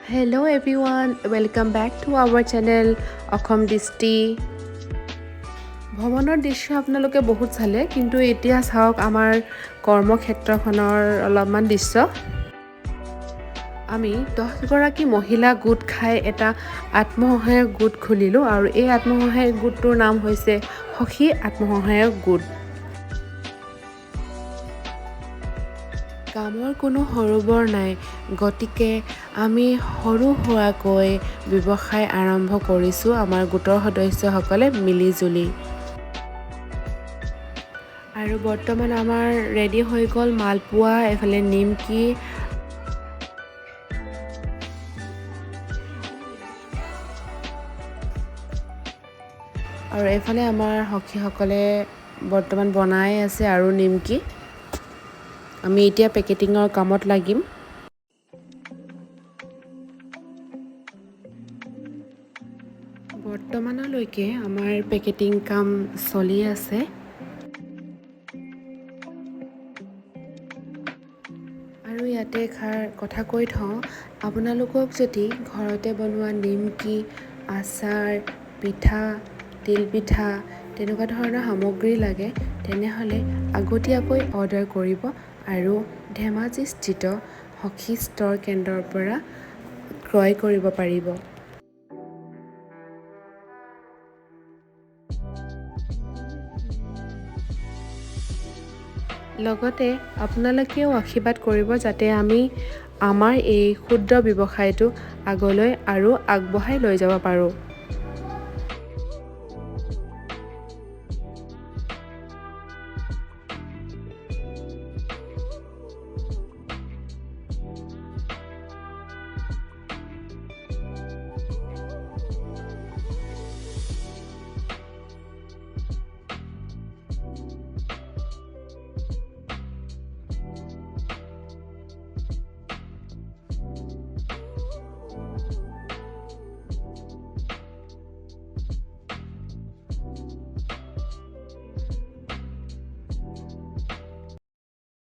Hello everyone, welcome back to our channel Assam দৃষ্টি। ভ্ৰমণৰ দৃশ্য আপোনালোকে বহুত চালে, কিন্তু এতিয়া চাওক আমাৰ কৰ্মক্ষেত্ৰখনৰ অলপমান দৃশ্য। আমি 10গৰাকী মহিলা গোট খাই এটা আত্মসহায়ক গোট খুলিলোঁ আৰু এই আত্মসহায়ক গোটটোৰ নাম হৈছে সখী আত্মসহায়ক গোট। কামৰ কোনো সৰু বৰ নাই, গতিকে আমি সৰু সুৰাকৈ ব্যৱসায় আৰম্ভ কৰিছোঁ আমাৰ গোটৰ সদস্যসকলে মিলিজুলি। আৰু বৰ্তমান আমাৰ ৰেডি হৈ গ'ল মালপোৱা, এইফালে নিমকি আৰু এইফালে আমাৰ সখীসকলে বৰ্তমান বনাই আছে আৰু নিমকি। আমি এতিয়া পেকেটিঙৰ কামত লাগিম। বৰ্তমানলৈকে আমাৰ পেকেটিং কাম চলি আছে। আৰু ইয়াতে এষাৰ কথা কৈ থওঁ, আপোনালোকক যদি ঘৰতে বনোৱা নিমকি, আচাৰ, পিঠা, তিলপিঠা তেনেকুৱা ধৰণৰ সামগ্ৰী লাগে, তেনেহ'লে আগতীয়াকৈ অৰ্ডাৰ কৰিব আৰু ধেমাজিস্থিত সখী ষ্ট'ৰ কেন্দ্ৰৰ পৰা ক্ৰয় কৰিব পাৰিব। লগতে আপোনালোকেও আশীৰ্বাদ কৰিব যাতে আমি আমাৰ এই ক্ষুদ্ৰ ব্যৱসায়টো আগলৈ আৰু আগবঢ়াই লৈ যাব পাৰোঁ।